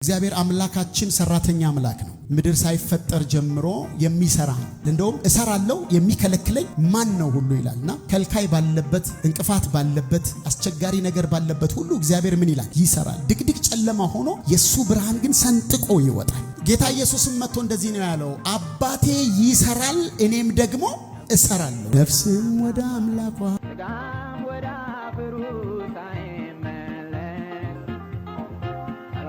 እግዚአብሔር አምላካችን ሰራተኛ አምላክ ነው። ምድር ሳይፈጠር ጀምሮ የሚሰራ ነው። እንደውም እሰራለሁ የሚከለክለኝ ማን ነው ሁሉ ይላልና ከልካይ ባለበት፣ እንቅፋት ባለበት፣ አስቸጋሪ ነገር ባለበት ሁሉ እግዚአብሔር ምን ይላል? ይሰራል። ድቅድቅ ጨለማ ሆኖ የሱ ብርሃን ግን ሰንጥቆ ይወጣል። ጌታ ኢየሱስም መጥቶ እንደዚህ ነው ያለው፣ አባቴ ይሰራል እኔም ደግሞ እሰራለሁ። ነፍስም ወደ አምላኳ ሥጋም ወደ አፈሩ ሳይመለስ ቶሎ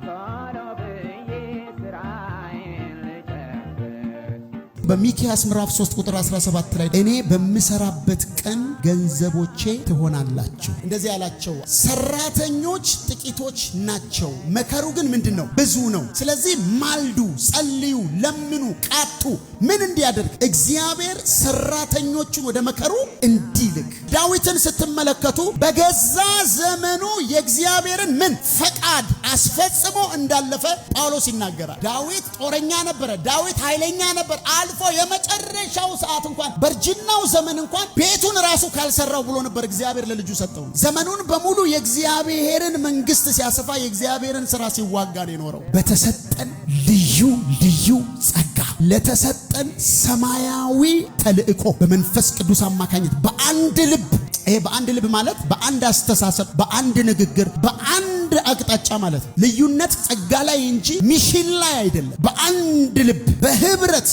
ቶሎ ብዬ ሥራዬን ልጨርስ። በሚክያስ ምዕራፍ 3 ቁጥር 17 ላይ እኔ በምሰራበት ቀን ገንዘቦቼ ትሆናላችሁ። እንደዚህ ያላቸው ሰራተኞች ጥቂቶች ናቸው፣ መከሩ ግን ምንድን ነው? ብዙ ነው። ስለዚህ ማልዱ፣ ጸልዩ፣ ለምኑ፣ ቃቱ። ምን እንዲያደርግ? እግዚአብሔር ሰራተኞቹን ወደ መከሩ እንዲልክ። ዳዊትን ስትመለከቱ በገዛ ዘመኑ የእግዚአብሔርን ምን ፈቃድ አስፈጽሞ እንዳለፈ ጳውሎስ ይናገራል። ዳዊት ጦረኛ ነበረ። ዳዊት ኃይለኛ ነበር። አልፎ የመጨረሻው ሰዓት እንኳን በእርጅናው ዘመን እንኳን ቤቱን ራሱ ካልሰራው ብሎ ነበር እግዚአብሔር ለልጁ ሰጠው። ዘመኑን በሙሉ የእግዚአብሔርን መንግስት ሲያሰፋ የእግዚአብሔርን ስራ ሲዋጋ ነው የኖረው። በተሰጠን ልዩ ልዩ ጸጋ ለተሰጠን ሰማያዊ ተልእኮ በመንፈስ ቅዱስ አማካኝነት በአንድ ልብ፣ ይሄ በአንድ ልብ ማለት በአንድ አስተሳሰብ፣ በአንድ ንግግር፣ በአንድ አቅጣጫ ማለት ነው። ልዩነት ጸጋ ላይ እንጂ mission ላይ አይደለም። በአንድ ልብ በህብረት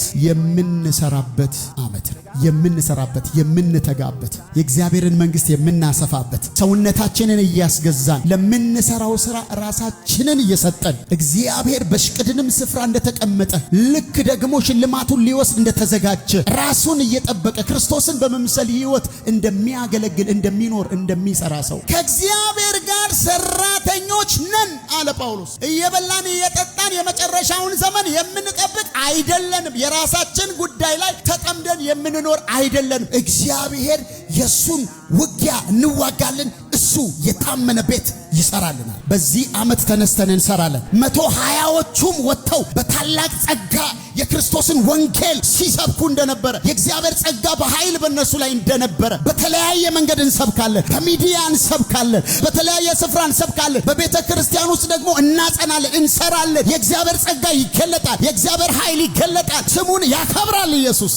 የምንሰራበት ዓመት ነው። የምንሰራበት፣ የምንተጋበት፣ የእግዚአብሔርን መንግስት የምናሰፋበት፣ ሰውነታችንን እያስገዛን ለምንሰራው ስራ ራሳችንን እየሰጠን እግዚአብሔር በሽቅድንም ስፍራ እንደተቀመጠ ልክ ደግሞ ሽልማቱን ሊወስድ እንደተዘጋጀ ራሱን እየጠበቀ ክርስቶስን በመምሰል ሕይወት እንደሚያገለግል፣ እንደሚኖር፣ እንደሚሰራ ሰው ከእግዚአብሔር ጋር ሰራተኞች ነን አለ ጳውሎስ። እየበላን እየጠጣን የመጨረሻውን ዘመን የምንጠብቅ አይደለንም። የራሳችን ጉዳይ ላይ ተጠምደን የምንኖር አይደለንም። እግዚአብሔር የእሱን ውጊያ እንዋጋለን፣ እሱ የታመነ ቤት ይሰራልናል። በዚህ ዓመት ተነስተን እንሰራለን። 120ዎቹም ወጥተው በታላቅ ጸጋ የክርስቶስን ወንጌል ሲሰብኩ እንደነበረ፣ የእግዚአብሔር ጸጋ በኃይል በእነርሱ ላይ እንደነበረ በተለያየ መንገድ እንሰብካለን። በሚዲያ እንሰብካለን። በተለያየ ስፍራ እንሰብካለን። በቤተ ክርስቲያን ውስጥ ደግሞ እናጸናለን፣ እንሰራለን። የእግዚአብሔር ጸጋ ይገለጣል። የእግዚአብሔር ኃይል ይገለጣል። ስሙን ያከብራል ኢየሱስ።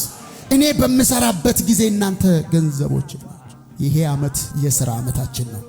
እኔ በምሰራበት ጊዜ እናንተ ገንዘቦች ናችሁ። ይሄ ዓመት የሥራ ዓመታችን ነው።